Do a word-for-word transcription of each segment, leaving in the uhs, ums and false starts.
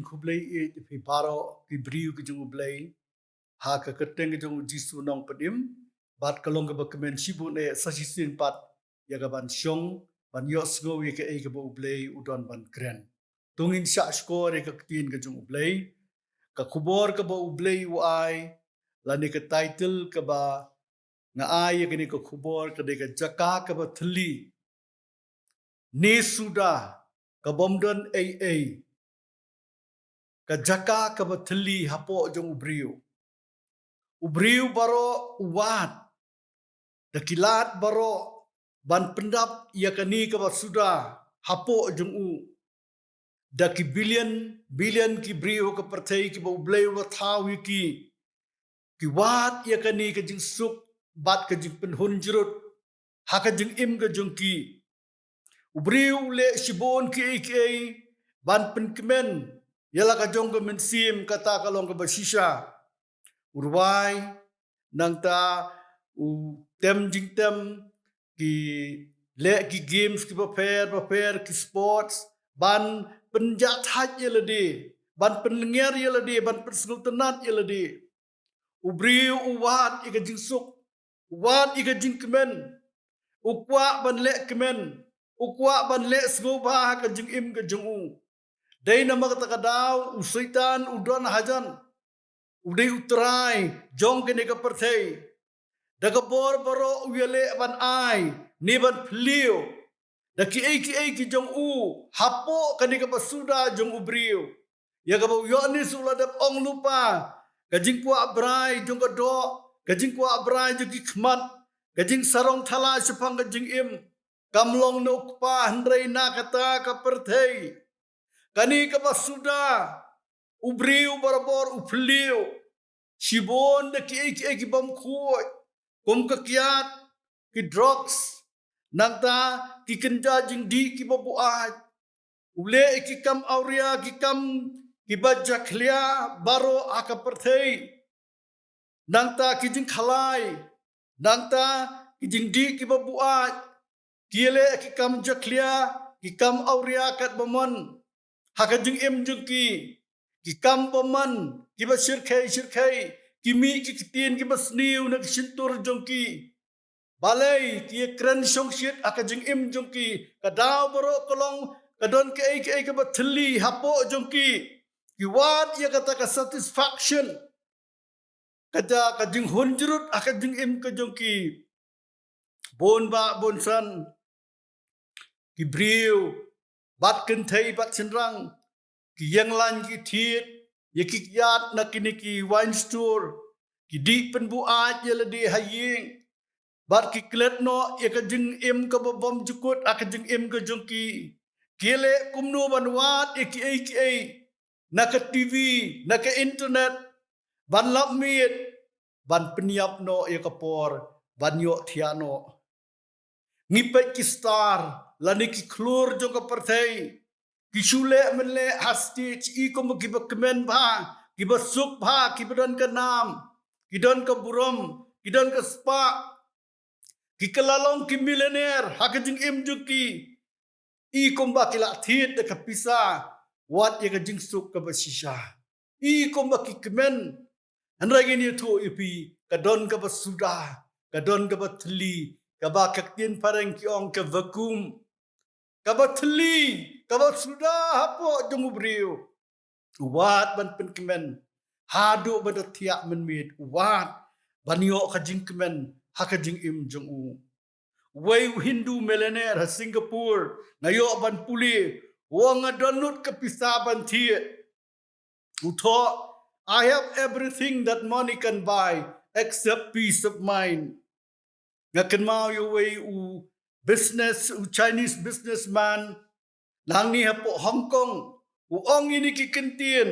Khublei ïa phi baroh ki briew ki jong U Blei ha ka kyrteng ka jong U Jisu Nongpynim. Bad ka long kaba kmen shibun eh sa shisien pat ïa ka ban shong ban ïohsngew ïa kaei kaba U Blei u don ban kren. To ngin shah shkor ïa ka ktien ka jong U Blei. Ka khubor kaba U Blei u ai, lane ka title kaba nga ai ïa kane ka khubor ka dei ka jaka kaba thylli ne suda, ka bym don ei ei, ka jaka kaba thylli hapoh jong u briew. U briew baroh u wad da ki lad baroh ban pyndap ïa kane kaba suda hapoh jong u. Da ki billion billion ki briew ha ka pyrthei kiba U Blei u la thaw ïa ki, ki wad ïa kane ka jingsuk bad ka jingpynhun jrut ha ka jingim ka jong ki. U briew u leh shibun kiei kiei ban pynkmen ïa la ka jong ka mynsiem, kata ka long kaba shisha. U rwai, nangta u tem jingtem, ki leh ki games kiba pher bapher, ki sports, ban pynjahthait ïa lade, ban pynlyngngoh ïa lade, ban pynsngewtynnat ïa lade. U briew u wad ïa ka jingsuk, u wad ïa ka jingkmen, u kwah ban leh kmen, u kwah ban leh sngewbha ha ka jingim ka jong u. Dei namar kata ka daw u Soitan u don hajan. U dei u trai jong kane ka pyrthei. Da ka bor baroh u ïaleh ban ai ne ban phylliew da kiei kiei ki jong u hapoh kane kaba suda jong u briew. Ïa kaba u Ïoannis u la dep ong lypa, ka jingkwah brai jong ka doh, ka jingkwah brai jong ki khmat, ka jingsarong thala shaphang ka jingim, kam long na u Kpa hynrei na kata ka pyrthei. Kane kaba suda u briew barabor u phylliew shibun da kiei kiei ki bym khuid, kum ka kiad, ki drugs, nangta ki kynja jingdih kiba buaid. U leh ïa ki kam awria, ki kam kiba jakhlia baroh ha ka pyrthei. Nangta ki jingkhalai, nangta ki jingdih kiba buaid, ki leh ki kam jakhlia, ki kam awria katba mon ha ka jingim jong ki, ki kam ba mon kiba shyrkhei shyrkhei, ki mih ki ktien kiba sniew na ki shyntur jong ki. Balei ki ïa kren shongshit ha ka jingim jong ki? Ka daw baroh ka long ka don kaei kaei kaba thylli hapoh jong ki. Ki wad ïa kata ka satisfaction, kata ka jinghun jrut ha ka jingim ka jong ki. Bun bah bun san ki briew bad kynthei bad shynrang ki ïeng lain ki thied ïa ki kyiad na kine ki wine store, ki dih pynbuaid ïa lade ha ïing, bad ki klet noh ïa ka jingim kaba bym jukut ha ka jingim ka jong ki. Ki leh kumno ban wad ïa kiei kiei na ka T V, na ka internet, ban lap miet, ban pynïap noh ïa ka por ban ïohthiah noh. Ngi peit ki star lane ki khlur jong ka pyrthei, ki shu leh mynleh ha stage i kum kiba kmen bha, kiba suk bha, kiba don ka nam, ki don ka burom, ki don ka spah, ki kylla long ki millionaire ha ka jingim jong ki. I kumba ki la thied da ka pisa, wat ïa ka jingsuk kaba shisha. I kumba ki kmen, hynrei ngin ïathuh ïa phi, ka don kaba suda, ka don kaba thylli, kaba ka ktien phareng ki ong ka vacuum. Kaba thylli, kaba suda hapoh jong u briew. U wad ban pynkmen haduh ban da thiah mynmiet, u wad ban ïoh ka jingkmen ha ka jingim jong u. Uwei u Hindu millionaire ha Singapore, nga ïoh ban pule, u ong nga don lut ka pisa ban thied. U thoh, "I have everything that money can buy except peace of mind." Nga kynmaw ïa uwei u business, u Chinese businessman nangne hapoh Hong Kong, u ong ïa kine ki kyntien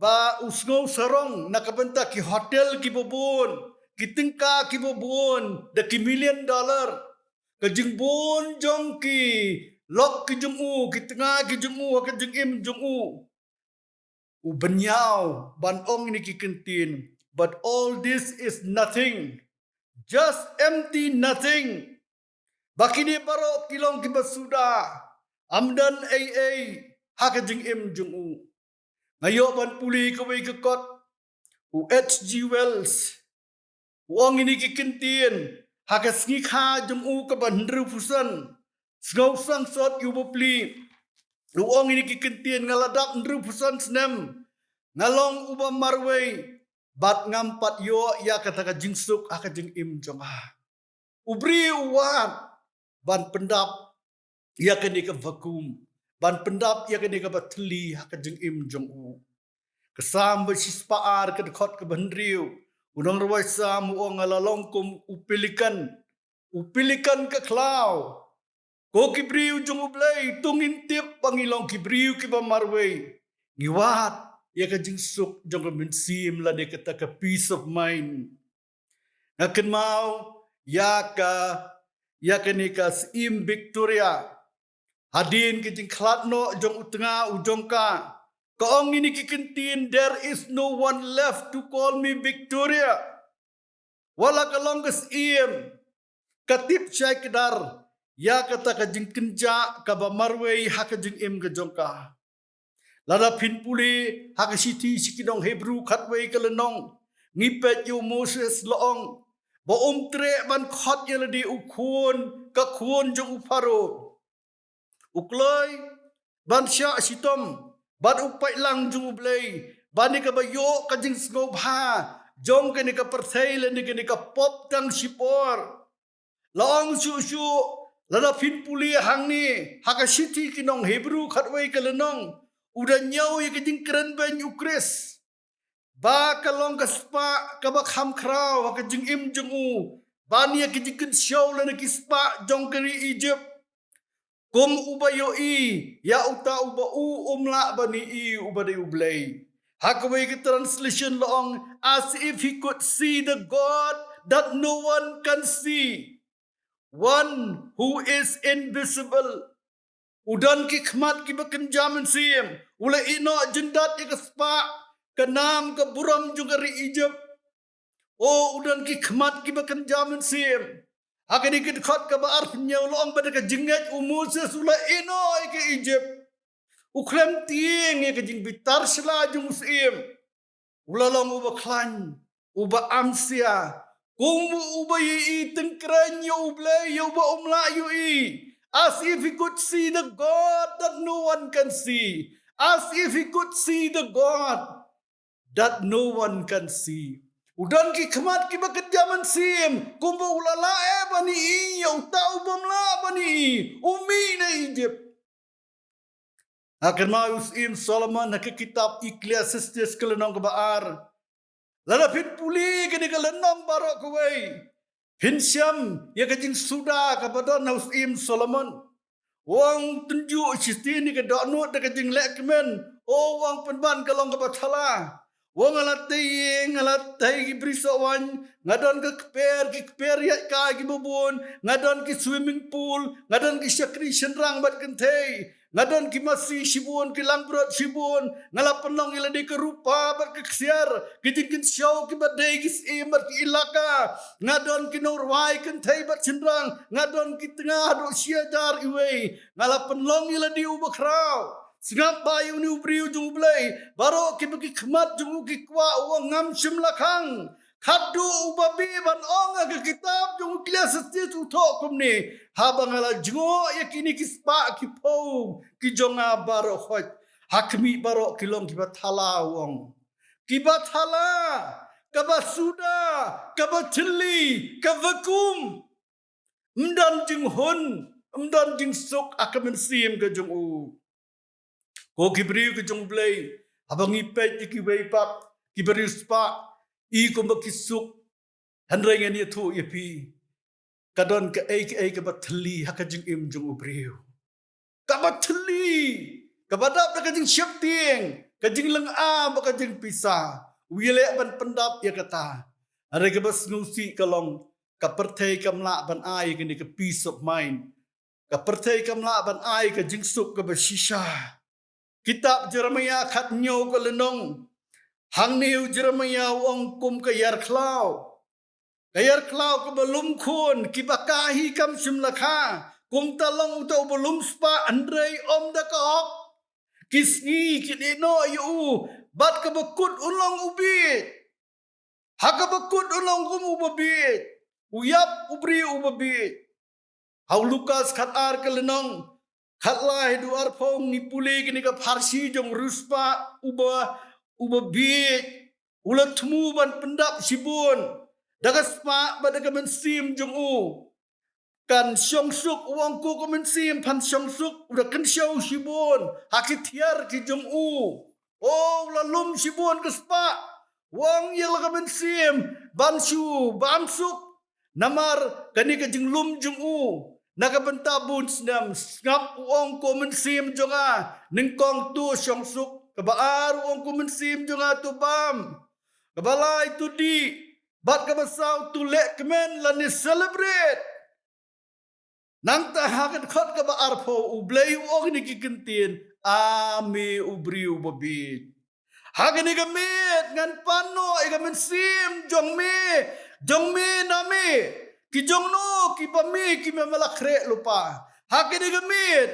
ba u sngew sarong na ka bynta ki hotel kiba bun, ki tyngka kiba bun, da ki million dollar. Ka jingbun jong ki lok ki jong u, ki tnga ki jong u ha ka jingim jong u. U bynñiaw ban ong ïa kine ki kyntien, "But all this is nothing, just empty nothing." Ba kine baroh ki long kiba suda, ym don ei ei ha ka jingim jong u. Nga ïoh ban pule kawei ka kot, u H G Wells u ong ïa kine ki kyntien ha ka sngi kha jong u kaba hynriewphew san. Sngewsih sot ïa u bapli. U ong ïa kine ki kyntien, nga la dap hynriewphew san snem, nga long uba marwei, bad ngam pat ïoh ïa kata ka jingsuk ha ka jingim jong nga. U briew u wad ban pyndap ïa kane ka vacuum, ban pyndap ïa kane kaba thylli ha ka jingim jong u. Ka Salm ba shispah ar ka dkhot kaba hynriew, u nongrwai Salm u ong, nga la long kum u pelikan, u pelikan ka khlaw. Ko ki briew jong U Blei, to ngin tip ba ngi long ki briew kiba marwei. Ngi wad ïa ka jingsuk jong ka mynsiem lane kata ka peace of mind. Nga kynmaw ïa ka, ïa kane ka Syiem Victoria. Hadien ka jingkhlad noh jong u tnga u jong ka, ka ong ïa kine ki kyntien, "There is no one left to call me Victoria." Wat la ka long ka Syiem, ka tip shai kdar ïa kata ka jingkynjah kaba marwei ha ka jingim ka jong ka. Lada phin pule ha ka shithi sha ki nong Hebru khatwei ka lynnong, ngi peit ïa u Moses la ong ba um treh ban khot ïa lade u khun, ka khun jong u Pharaoh. U kloi ban shah shitom bad u paidlang jong U Blei, ban ïa kaba ïoh ka jingsngewbha jong kane ka pyrthei lane kane ka pop tang shipor. La ong shuh shuh, lada phin pule hangne ha ka shithi ki nong Hebru khatwei ka lynnong, u da ñiew ïa ka jingkren beiñ u Khrist ba ka long ka spah kaba kham khraw ha ka jingim jong u ban ïa ka jingkynshew lane ki spah jong ka ri Egypt. Kum uba ïohi ïa uta uba u um lah ban ïohi uba dei U Blei. Ha kawei ka translation la ong, as if he could see the God that no one can see, one who is invisible. U don ki khmat kiba kynja mynsiem, u la ïehnoh jyndat ïa ka spah, ka nam, ka burom jong ka ri Egypt. O, u don ki khmat kiba kynja mynsiem. Ha kane ka dkhot kaba arphew hynñiew la ong ba da ka jingngeit u Moses u la ïehnoh ïa ka Egypt. U khlem tieng ïa ka jingbitar sla jong u Syiem. U la long uba khlaiñ, uba amsia, kum uba ïohi tyngkreiñ ïa U Blei, ïa uba um lah ïohi. As if he could see the God that no one can see. As if he could see the God that no one can see. U don ki khmat kiba kynja mynsiem, kumba u la lah eh ban ïohi ïa uta u bym lah ban ïohi, u mih na Egypt. Ha kynmaw u Syiem Solomon ha ka kitab Ecclesiastes ka lynnong kaba ar. Lada phin pule kane ka lynnong baroh kawei, phin shem ïa ka jingsuda kaba don ha u Syiem Solomon. U ong, tynjuh shi sien ïa ka dohnud da ka jingleh kmen. O, u ong, pynban ka long kaba thala. U ong, nga la tei, nga la tei ki bri soh waiñ, nga don ka kper, ki kper ïaid kai kiba bun, nga don ki swimming pool, nga don ki shakri shynrang bad kynthei, nga don ki masi shibun, ki langbrot shibun, nga la pynlong ïa lade ka rupa bad ka ksiar, ki jingkynshew kiba dei ki syiem bad ki elaka, nga don ki nongrwai kynthei bad shynrang, nga don ki tnga haduh shi hajar iwei, nga la pynlong ïa lade uba khraw. Sngap bha ïa une u briew jong U Blei, baroh kiba ki khmat jong u ki kwah, u ong, ngam shym la khang. Khadduh u babe ban ong ha ka kitab jong u Ecclesiastes u thoh kumne, haba nga la jngoh ïa kine ki spah ki phew ki jong nga baroh khoit, ha khmih baroh ki long kiba thala, u ong. Kiba thala, kaba suda, kaba thylli, kaba kum. Ym don jinghun, ym don jingsuk ha ka mynsiem ka jong u. Ko ki briew ki jong U Blei, haba ngi peit ïa kiwei pat ki briew spah, i kumba ki suk, hynrei ngan ïathuh ïa phi, ka don kaei kaei kaba thylli ha ka jingim jong u briew. Kaba thylli, kaba dap da ka jingsheptieng, ka jinglynga bad ka jingpisa. U ïaleh ban pyndap ïa kata. Hynrei kaba sngewsih ka long, ka pyrthei kam lah ban ai kane ka peace of mind. Ka pyrthei kam lah ban ai ka jingsuk kaba shisha. Kitab Jeremiah khathynñiew ka lynnong. Hangne u Jeremiah u ong kum ka ïar khlaw. Ka ïar khlaw kaba lum khun, kiba kha hi kam shym la kha. Kumta long uta uba lum spah hynrei ym da ka hok. ki sngi ki leh noh ïa u, bad kaba kut un long u bieit. Ha kaba kut un long kum uba bieit, u ïap u briew uba bieit. Ha u Lukas khatar ka lynnong khatlai haduh arphew ngi pule kane ka pharshi jong u riewspah uba, uba bieit. U la thmu ban pyndap shibun da ka spah bad da ka mynsiem jong u. Kan shong suk, u ong, ko ka mynsiem, phan shong suk, u da kynshew shibun ha ki thiar ki jong u. O, u la lum shibun ka spah, u ong ïa la ka mynsiem ban shu bam suk. Namar kane ka jinglum jong u na ka bynta bun snem. Sngap, u ong, ko mynsiem jong nga, nyngkong to shong suk. Kaba ar, u ong, ko mynsiem jong nga, to bam. Kaba lai, to dih. Bad kaba saw, to leh kmen lane celebrate. Nangta ha ka dkhot kaba arphew, U Blei u ong ïa kine ki kyntien, A me u briew uba bieit. Ha kane ka miet ngan pan noh ïa ka mynsiem jong me, jong me na me. Ki jong no kiba me, ki me me la khreh lypa. Ha kane ka miet.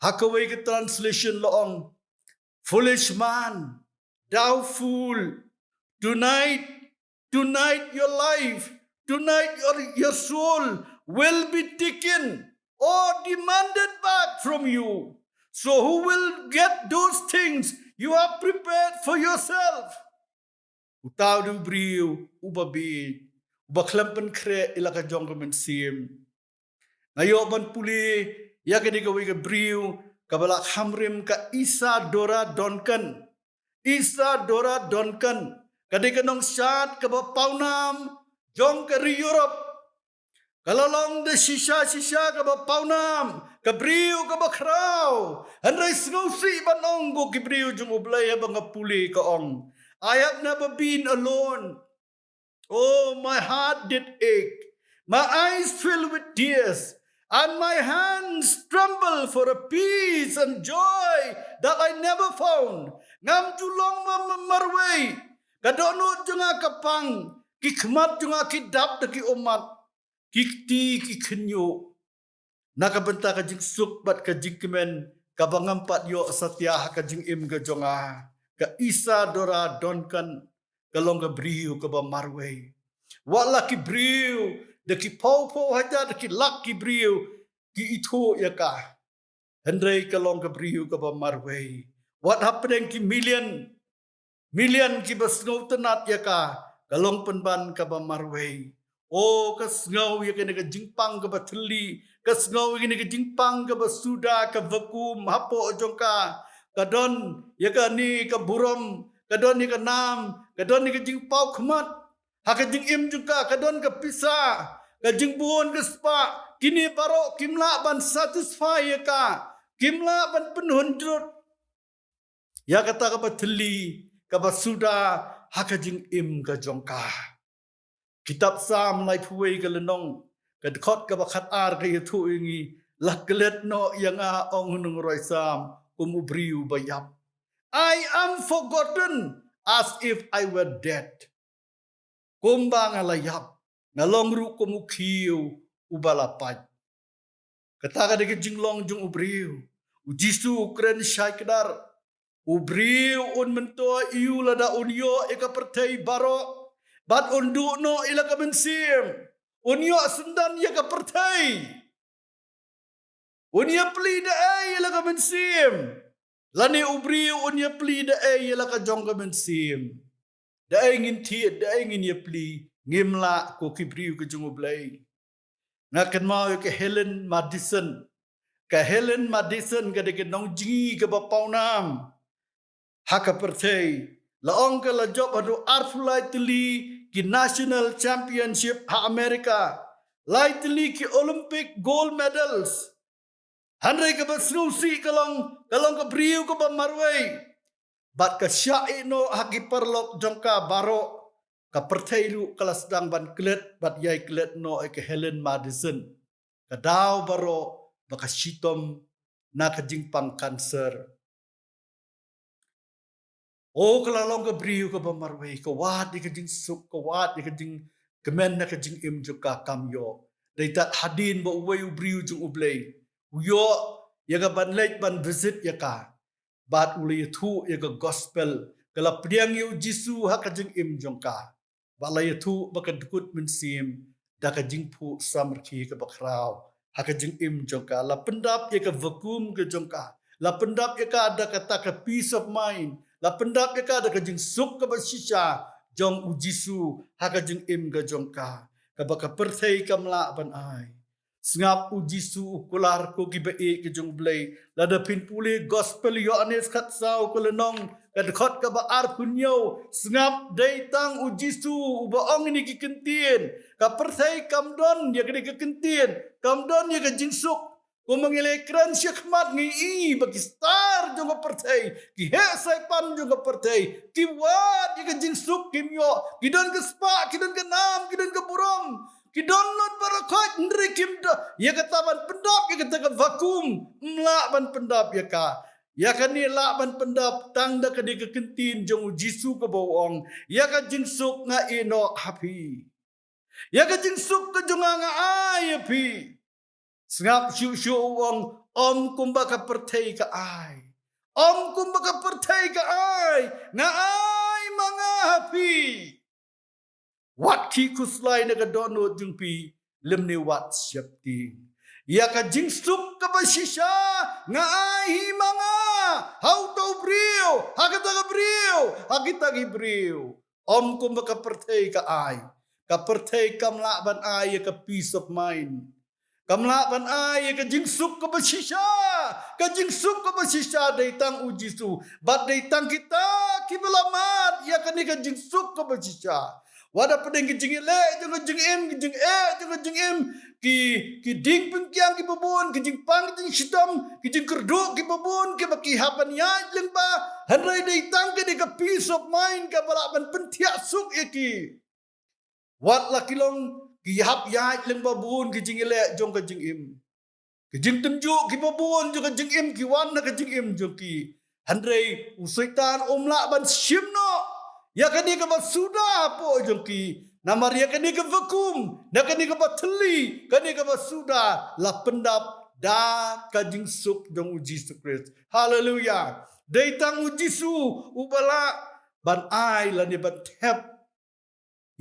Ha kawei ka translation la ong, "Foolish man, thou fool, tonight, tonight your life, tonight your, your soul will be taken or demanded back from you. So who will get those things you have prepared for yourself?" Uta u dei u briew uba bieit, uba khlem pynkhreh ïa la ka jong ka mynsiem. Nga ïoh ban pule ïa kane kawei ka briew kaba la kham rim, ka Isadora Duncan. Isadora Duncan ka dei ka nongshad kaba pawnam jong ka ri Europe. Ka la long da shisha shisha kaba pawnam, ka briew kaba khraw. Hynrei sngewsih ban ong, ko ki briew jong U Blei, haba nga pule, ka ong, "I have never been alone. Oh, my heart did ache. My eyes fill with tears, and my hands tremble for a peace and joy that I never found." Ngam ju long ma-, ma-, marwei. Ka dohnud jong nga ka pang, ki khmat jong nga ki dap da ki ummat, ki kti ki khynñiuh na ka bynta ka jingsuk bad ka jingkmen kaba ngam pat ïoh satia ha ka jingim ka jong nga. Ka Isadora Duncan ka long ka briew kaba marwei. Wat la ki briew da ki phew phew hajar, da ki lak ki briew ki ithuh ïa ka, hynrei ka long ka briew kaba marwei. Wat hapdeng ki million, million kiba sngewtynnat ïa ka, ka long pynban kaba marwei. O, ka sngew ïa kane ka jingpang kaba thylli, ka sngew ïa kane ka jingpang kaba suda, kaba kum hapoh jong ka. Ka don ïa kane ka burom, ka don ïa ka nam, ka don ïa ka jingpaw khmat ha ka jingim jong ka. Ka don ka pisa, ka jingbun ka spah, kine baroh kim lah ban satisfy ïa ka, kim lah ban pynhun jrut ïa kata kaba thylli, kaba suda ha ka jingim ka jong ka. Kitab Salm laiphew wei ka lynnong, ka dkhot kaba khatar ka ïathuh ïa ngi, "La klet noh ïa nga," ong u nongrwai Salm, "kum u briew ba ïap. I am forgotten as if I were dead." Kumba nga la ïap, nga long ruh kum u khiew uba la pait. Kata ka dei ka jinglong jong u briew. U Jisu u kren shai kdar. U briew un myntoi ïa u lada un ïoh ïa ka pyrthei baroh, bad un duh noh ïa la ka mynsiem. Un ïoh syndon ïa ka pyrthei. Un ïapli da ei ïa la ka mynsiem? Lane u briew un ïapli da ei ïa la ka jong ka mynsiem? Da ei ngin thied, da ei ngin ïapli? Ngim lah, ko ki briew ka jong U Blei. Nga kynmaw ïa ka Helen Madison. Ka Helen Madison ka dei ka nongjngi kaba pawnam ha ka pyrthei. La ong ka la jop haduh arphew lai tylli ki national championship ha America, lai tylli ki Olympic gold medals. Hynrei kaba sngewsih ka long, ka long ka briew kaba marwei. Bad ka shah ïeh noh ha ki paralok jong ka baroh. Ka pyrthei ruh ka la sdang ban klet bad ïai klet noh ïa ka Helen Madison. Ka daw baroh ba ka shitom na ka jingpang cancer. O, ka la long ka briew kaba marwei, ka wad ïa ka jingsuk, ka wad ïa ka jingkmen na ka jingim jong ka, kam ïoh. Dei tad hadien ba uwei u briew jong U Blei u ïoh ïa ka ban leit ban visit ïa ka. bad u la ïathuh ïa ka gospel, ka la pdiang ïa u Jisu ha ka jingim jong ka. Bad la ïathuh ba ka dkut mynsiem da ka jingphuh samrkhie kaba khraw ha ka jingim jong ka. La pyndap ïa ka vakum ka jong ka. La pyndap ïa ka da kata ka peace of mind. La pyndap ïa ka da ka jingsuk kaba shisha jong u Jisu ha ka jingim ka jong ka, kaba ka pyrthei kam lah ban ai. Sngap, u Jisu u kular, ko kiba ïeit ki jong U Blei. Lada phin pule Gospel Ïoannis khatsaw, ka lynnong, ka dkhot kaba arphew hynñiew. Sngap, dei tang u Jisu uba ong ïa kine ki kyntien. Ka pyrthei kam don ïa kine ki kyntien, kam don ïa ka jingsuk. Kumba ngi la ïakren shakhmat, ngi i ba ki star jong ka pyrthei, ki heh saipan jong ka pyrthei, ki wad ïa ka jingsuk, kim ïoh. Ki don ka spah, ki don ka nam, ki don ka burom, ki don lut baroh khoit, hynrei kim don ïa kata ban pyndap ïa kata ka vakum. Ym lah ban pyndap ïa ka. Ïa kane lah ban pyndap tang da kane ka kyntien jong u Jisu kaba u ong, ïa ka jingsuk nga ïehnoh ha phi. Ïa ka jingsuk ka jong nga nga ai ïa phi. Sngap, shuh shuh u ong, ym kumba ka pyrthei ka ai. Ym kumba ka pyrthei ka ai, nga ai ma nga ha phi. Wat khih khuslai na ka dohnud jong phi, lymne wat sheptieng. Ïa ka jingsuk kaba shisha nga ai hi ma nga ha uta u briew, ha kata ka briew, ha kita ki briew. Ym kumba ka pyrthei ka ai. Ka pyrthei kam lah ban ai ïa ka peace of mind. Kam lah ban ai ïa ka jingsuk kaba shisha. Ka jingsuk kaba shisha dei tang u Jisu. Bad dei tang kita kiba la mad ïa kane ka jingsuk kaba shisha. Wat hapdeng ki jingïaleh jong ka jingim, ki jingeh jong ka jingim, ki, ki dieng pyngkiang kiba bun, ki jingpang, ki jingshitom, ki jingkyrduh kiba bun, kiba ki hap ban ïaid lyngba. Hynrei dei tang kane ka peace of mind kaba lah ban pynthiah suk ïa ki. Wat la ki long ki hap ïaid lyngba bun ki jingïaleh jong ka jingim. Ki jingtynjuh kiba bun jong ka jingim ki wan na ka jingim jong ki. Hynrei u Soitan um lah ban shim noh ïa kane kaba suda hapoh jong ki. Namar ïa kane ka vakum, na kane kaba thylli, kane kaba suda la pyndap da ka jingsuk jong u Jisu Khrist. Haleluya. Dei tang u Jisu uba lah ban ai lane ban thep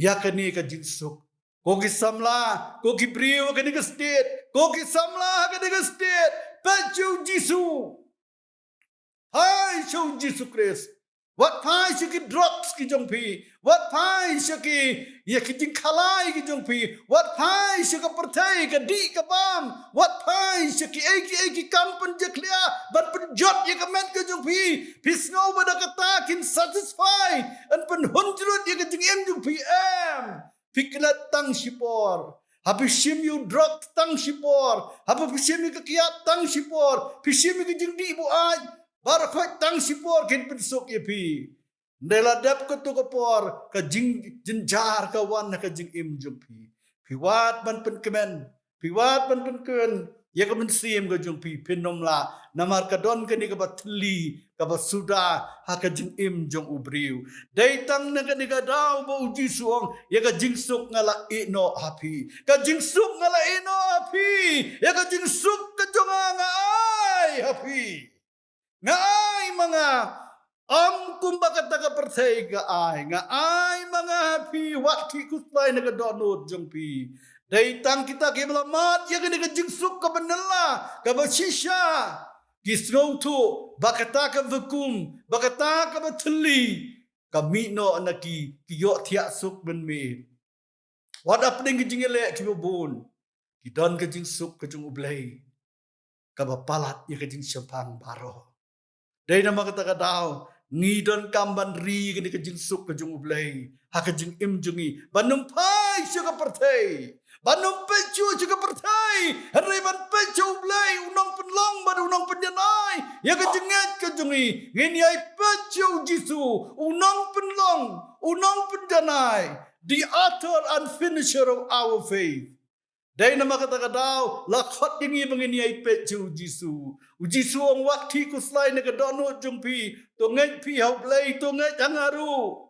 ïa kane ka jingsuk. Ko ki samla, ko ki briew ha kane ka state, ko ki samla ha kane ka state, peit sha u Jisu. Phai sha u Jisu Khrist. Wat phai sha ki drugs ki jong phi. Wat phai sha ki, ïa ki jingkhalai ki jong phi. Wat phai sha ka pyrthei, ka dih ka bam. Wat phai sha kiei kiei ki kam pynjakhlia ban pynjot ïa ka met ka jong phi. Phi sngew ba da kata kin satisfy, yn pynhun jrut ïa ka jingim jong phi, em. Phi klet tang shipor. Ha phi shim ïa u drug tang shipor. Ha phi shim ïa ka kiad tang shipor. Phi shim ïa ka jingdih buaid baroh khoit tang shipor kin pynsuk ïa phi. Hynrei la dep kato ka por, ka jing-, jynjar ka wan ha ka jingim jong phi. Phi wad ban pynkmen, phi wad ban pynkmen ïa ka mynsiem ka jong phi, phin ym lah. Namar ka don kane kaba thylli, kaba suda ha ka jingim jong u briew. Dei tang na kane ka daw ba u Jisu u ong, ïa ka jingsuk nga la ïehnoh ha phi. Ka jingsuk nga la ïehnoh ha phi. Ïa ka jingsuk ka jong nga nga ai ha phi. Nga ai ma nga, ym kumba kata ka pyrthei ka ai. Nga ai ma nga ha phi, wat khih khuslai na ka dohnud jong phi. Dei tang kita kiba la mad ïa kane ka jingsuk kaba nylla, kaba shisha, ki sngewthuh ba kata ka vakum, ba kata kaba thylli, ka mih noh na ki, ki ïohthiah suk mynmiet. Wat hapdeng ki jingïaleh kiba bun, ki don ka jingsuk ka jong u Blei kaba palat ïa ka jingshemphang baroh. Dei namar kata ka daw ngi donkam ban ri kane ka jingsuk ka jong u Blei ha ka jingim jong ngi, ban ym phai sha ka pyrthei, ban ym peit shuh sha ka pyrthei, hynrei ban peit sha u Blei, u nongpynlong bad u nongpynjanai ïa ka jingngeit ka jong ngi. Ngin ïai peit sha u Jisu, u nongpynlong, u nongpynjanai, the author and finisher of our faith. Dei namar kata ka daw la khot ïa ngi ba ngin ïai peit sha u Jisu. U Jisu u ong, wat khih khuslai na ka dohnud jong phi, to ngeit phi ha u Blei, to ngeit ha nga ruh.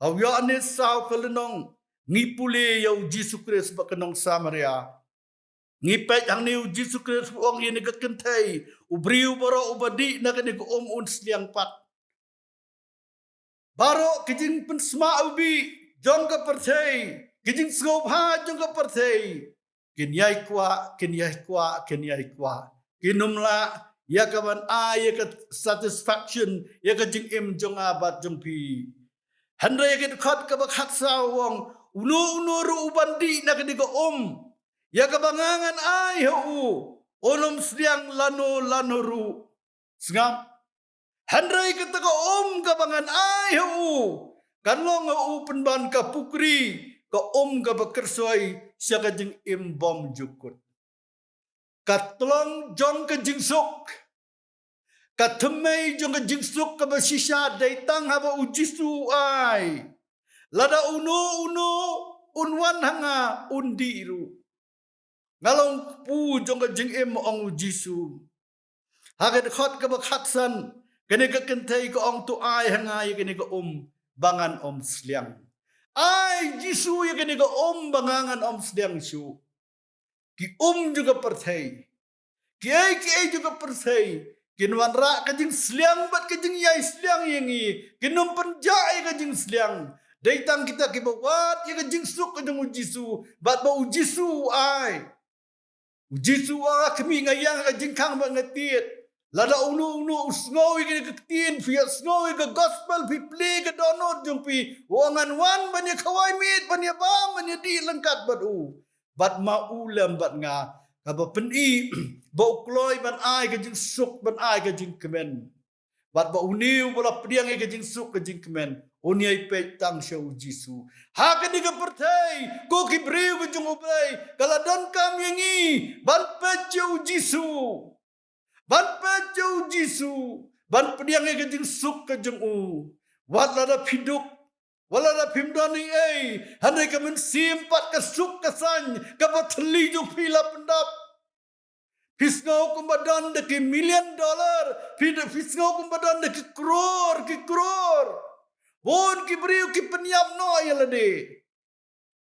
Ha u Ïoannis saw ka lynnong ngi pule ïa u Jisu Khrist bad ka nong Samaria. Ngi peit hangne u Jisu Khrist u ong ïa kane ka kynthei, u briew baroh uba dih na kane ka um un sliang pat. Baroh ki jingpynsma u bih jong ka pyrthei, ki jingsngewbha jong ka pyrthei, kin ïai kwah, kin ïai kwah, kin ïai kwah. Kin ym lah ïa ka ban ai ïa ka satisfaction ïa ka jingim jong nga bad jong phi. Hynrei ïa ka dkhot kaba khatsaw u ong, uno uno ruh uban dih na kane ka um, ïa kaba nga ngan ai ha u, un ym sliang lano lano ruh. Sngap. Hynrei kata ka um kaba ngan ai ha u, kan long ha u pynban ka pukri, ka um kaba kyrsoi sha ka jingim bymjukut. Ka tlong jong ka jingsuk, ka thymmei jong ka jingsuk kaba shisha dei tang haba u Jisu u ai. Lada uno uno un wan ha nga, un dih ruh. Nga long kpu jong ka jingim, ong u Jisu. Ha ka dkhot kaba khatsan, kane ka kynthei ka ong, to ai ha nga ïa kane ka um ba ngan ym sliang. Ai Jisu ïa kane ka um ba nga ngan ym sliang shuh. Ki um jong ka pyrthei, kiei kiei jong ka pyrthei, kin wanrah ka jingsliang bad ka jingïai sliang ïa ngi, kin ym pynjah ïa ka jingsliang. Dei tang kita kiba wad ïa ka jingsuk ka jong u Jisu, bad ba u Jisu u ai. U Jisu u ong, ha khmih nga ïeng ha ka jingkhang bad nga tied. Lada uno uno u sngew ïa kane ka ktien, phi ïa sngew ïa ka gospel, phi plie ka dohnud jong phi, u ong, ngan wan ban ïa khawai miet, ban ïa bam, ban ïa dih ryngkat bad u. Bad ma u lem bad nga, kaba pyni ba u kloi ban ai ka jingsuk, ban ai ka jingkmen. Bad ba une uba la pdiang ïa ka jingsuk ka jingkmen, un ïai peit tang sha u Jisu. Ha kane ka pyrthei, ko ki briew ka jong U Blei, ka la donkam ïa ngi ban peit sha u Jisu. Ban peit sha u Jisu, ban pdiang ïa ka jingsuk ka jong u. Wat lada phi duk, wat lada phim don ei ei, hynrei ka mynsiem pat ka suk ka saiñ, kaba thylli jong phi la pyndap. Phi sngew kumba don da ki million dollar, phi, phi sngew kumba don da ki crore, ki crore. Bun ki briew ki pynïap noh ïa lade.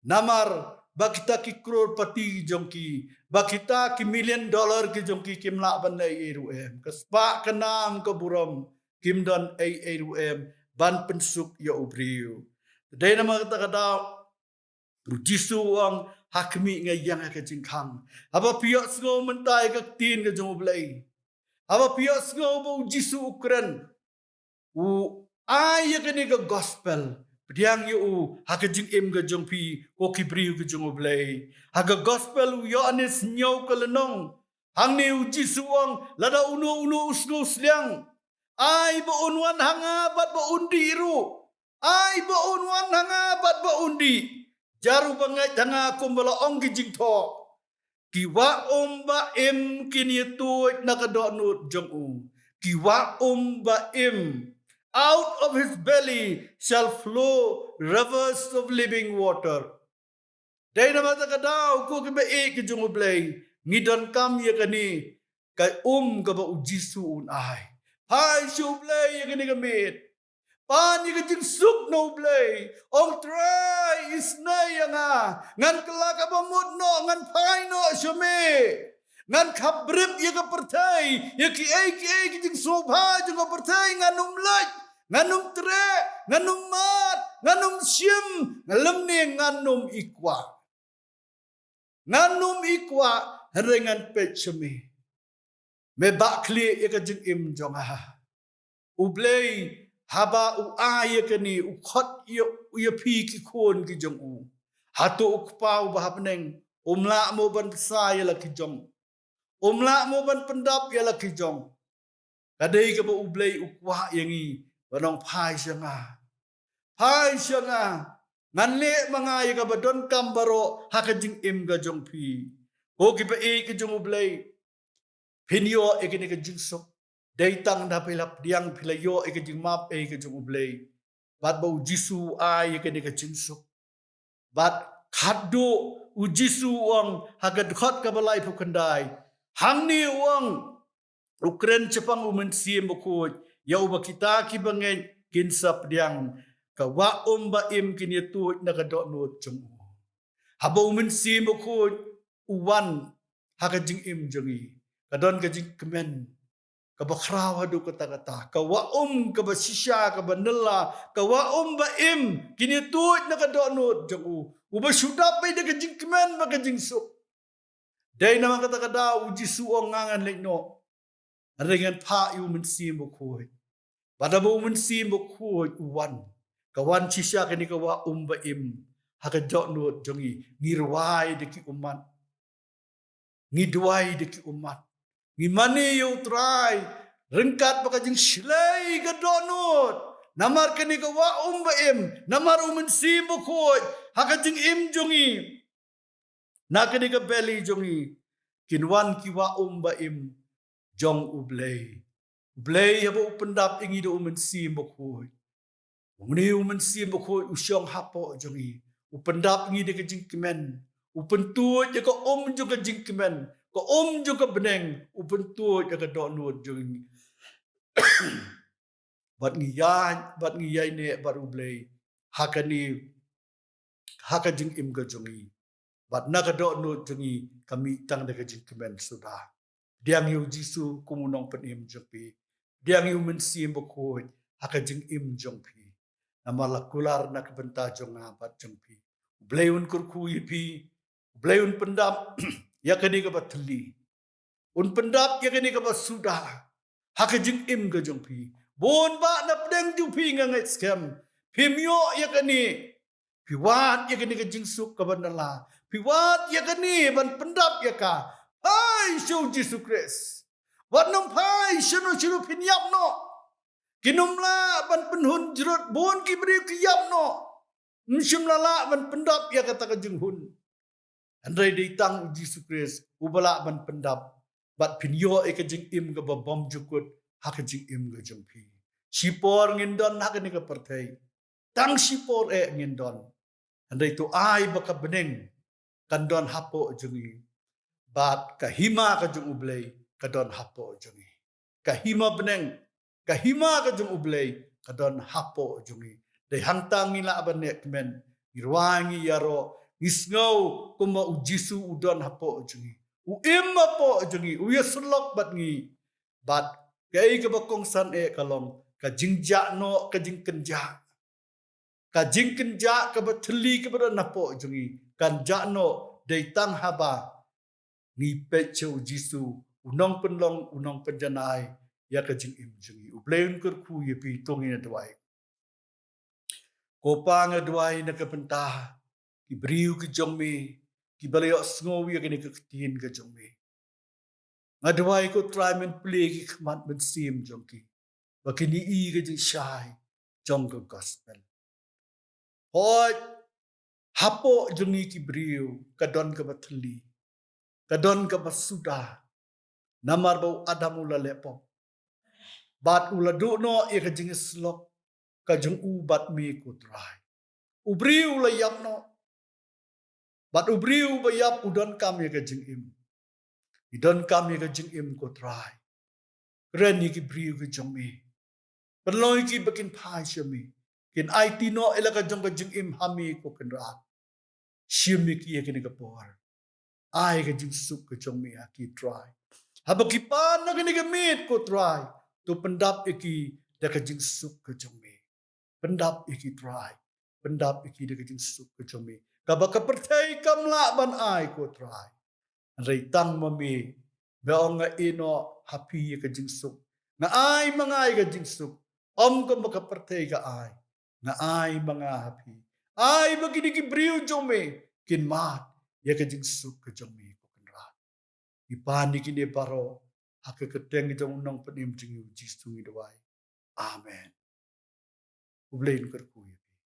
Namar ba kita ki crorepati jong ki, ba kita ki million dollar ki jong ki, kim lah ban leh ei ei ruh em. Ka spah ka nam ka burom, kim don ei ei ruh em ban pynsuk ïa u briew. Dei namar kata ka daw u Jisu u ong, ha khmih nga ïeng ha ka jingkhang. Haba phi ïohsngew mynta ïa ka ktien ka jong U Blei, haba phi ïohsngew ba u Jisu u kren, u ai ïa kane ka gospel, pdiang ïa u ha ka jingim ka jong phi, ko ki briew ka jong U Blei. Ha ka gospel u Ïoannis hynñiew ka lynnong, hangne u Jisu u ong, lada uno uno u sngew sliang, ai ba un wan ha nga bad ba un dih ruh. Ai ba un wan ha nga bad ba un dih. Jar uba ngeit ha nga, kumba la ong ki jingthoh, ki wah um ba im kin ïatuid na ka dohnud jong u. Ki wah um ba im. Out of his belly shall flow rivers of living water. Dei namar kata ka daw, ko kiba ïeit ki jong U Blei, ngi donkam ïa kane ka um kaba u Jisu un ai. Phai sha U Blei ïa kane ka miet. Pan ïa ka jingsuk na U Blei. Ong, Trai, isynei ïa nga. Ngan kylla kaba mut noh, ngan phai noh sha me. Ngan khapbrip ïa ka pyrthei, ïa kiei kiei ki jingsngewbha jong ka pyrthei, ngan ym leit, ngan ym treh, ngan ym mad, ngan ym shim, lymne ngan ym i kwah. Ngan ym i kwah, hynrei ngan peit sha me. Me bah khlieh ïa ka jingim jong nga. U Blei haba u ai ïa kane, u khot ïa, ïa phi ki khun ki jong u. Hato u Kpa uba ha bneng um lah mo ban bsa ïa la ki jong? Um lah mo ban pyndap ïa la ki jong? Ka dei kaba U Blei u kwah ïa ngi, ban ong, phai sha nga. Phai sha nga. Ngan leh ma nga ïa kaba donkam baroh ha ka jingim ka jong phi. Ko kiba ïeit ki jong U Blei, phin ïoh ïa kane ka jingsuk. Dei tang da phi la pdiang, phi la ïoh ïa ka jingmap ei ka jong U Blei. Bad ba u Jisu u ai ïa kane ka jingsuk. Bad khadduh u Jisu u ong ha ka dkhot kaba laiphew khyndai, hangne u ong, u kren shaphang u Mynsiem Bakhuid, ïa uba kita kiba ngeit kin sa pdiang. Ka wah um ba im kin ïatuid na ka dohnud jong u. Haba u Mynsiem Bakhuid u wan, ha ka jingim jong ngi. Ka don ka jingkmen kaba khraw haduh katta katta, ka wah um kaba shisha, kaba nylla, ka wah um ba im, kin ïatuid na ka dohnud jong u, uba shu dap beit da ka jingkmen bad ka jingsuk. Dei namar kata ka daw u Jisu u ong, nga ngan leit noh, hynrei ngan phah ïa u Mynsiem Bakhuid. Bad haba u Mynsiem Bakhuid u wan, ka wan shisha kane ka wah um ba im ha ka dohnud jong ngi, ngi rwai da ki ummat, ngi duwai da ki ummat, ngi mane ïa u Trai ryngkat bad ka jingshlei ka dohnud. Namar kane ka wah um ba im, namar u Mynsiem Bakhuid ha ka jingim jong ngi, na kane ka beli jong ngi, kin wan ki wah um ba im jong U Blei. U Blei haba u pyndap ïa ngi da u Mynsiem Bakhuid, u ngi, u Mynsiem Bakhuid u shong hapoh jong ngi, u pyndap ïa ngi da ka jingkmen, u pyntuid ïa ka um jong ka jingkmen, ka um jong ka bneng, u pyntuid ïa ka dohnud jong ngi. Bad ngi ïaid, bad ngi ïaineh bad U Blei ha kane, ha ka jingim ka jong ngi. Bad na ka dohnud jong ngi ka mih tang da ka jingkmen suda. Pdiang ïa u Jisu kum u Nongpynim jong phi. Pdiang ïa u Mynsiem Bakhuid ha ka jingim jong phi. Namar la kular na ka bynta jong nga bad jong phi. U Blei un kyrkhu ïa phi. U Blei un pyndap ïa kane kaba thylli, un pyndap ïa kane kaba suda ha ka jingim ka jong phi. Bun bah na pdeng jong phi nga ngeit skhem phim ïoh ïa kane. Phi wad ïa kane ka jingsuk kaba nylla, phi wad ïa kane ban pyndap ïa ka. Phai sha u Jisu Khrist. Wat nang phai shano shano phin ïap noh. Kin ym lah ban pynhun jrut, bun ki briew ki ïap noh, ym shym la lah ban pyndap ïa kata ka jinghun. Hynrei dei tang u Jisu Khrist uba lah ban pyndap bad phin ïoh ïa ka jingim kaba bymjukut ha ka jingim ka jong phi. Shipor ngin don ha kane ka pyrthei, tang shipor eh ngin don. Hynrei to ai ba ka bneng kan don hapoh jong ngi, bad ka hima ka jong U Blei ka don hapoh jong ngi. Ka hima bneng, ka hima ka jong U Blei ka don hapoh jong ngi. Dei hangta ngi lah ban neh kmen, ngi rwai, ngi ïaroh, ngi sngew kumba u Jisu u don hapoh jong ngi, u im hapoh jong ngi, u ïasyllok bad ngi. Bad kaei kaba kongsan eh ka long ka jingjah noh, ka jingkynjah, ka jingkynjah kaba thylli kaba don hapoh jong ngi kan jah noh dei tang haba ngi peit sha u Jisu, u nongpynlong, u nongpynjanai ïa ka jingim jong ngi. U Blei un kyrkhu ïa phi. To ngin ïa duwai. Ko Pa, nga duwai na ka bynta ki briew ki jong me kiba la ïohsngew ïa kane ka ktien ka jong me. Nga duwai ko Trai men plie ki khmat mynsiem jong ki ba kin ïohi ka jingshai jong ka gospel. Hooid, hapoh jong ngi ki briew ka don kaba thylli, ka don kaba suda, namar ba u Adam u la leh pop bad u la duh noh ïa ka jingïasyllok ka jong u bad me ko Trai. U briew u la ïap noh, bad u briew ba ïap u donkam ïa ka jingim. Ngi donkam ïa ka jingim ko Trai. Kren ïa ki briew ki jong me, pynlong ïa ki ba kin phai sha me, kin aiti noh ïa la ka jong ka jingim ha me ko Kynrad. Shim ïa ki ïa kane ka por. Ai ka jingsuk ka jong me ha ki Trai. Haba ki pan na kane ka miet ko Trai, to pyndap ïa ki da ka jingsuk ka jong me. Pyndap ïa ki Trai, pyndap ïa ki da ka jingsuk ka jong me, kaba ka pyrthei kam lah ban ai ko Trai. Hynrei tang ma me, ba ong nga ïeh noh ha phi ïa ka jingsuk, nga ai ma nga ïa ka jingsuk, ym kumba ka pyrthei ka ai, nga ai ma nga ha phi. Ai ba kine ki briew jong me kin mad ïa ka jingsuk ka jong me ko Kynrad. Ngi pan ïa kine baroh ha ka kyrteng jong u Nongpynim jong ngi u Jisu ngi duwai. Amen. U Blei un kyrkhu ïa phi.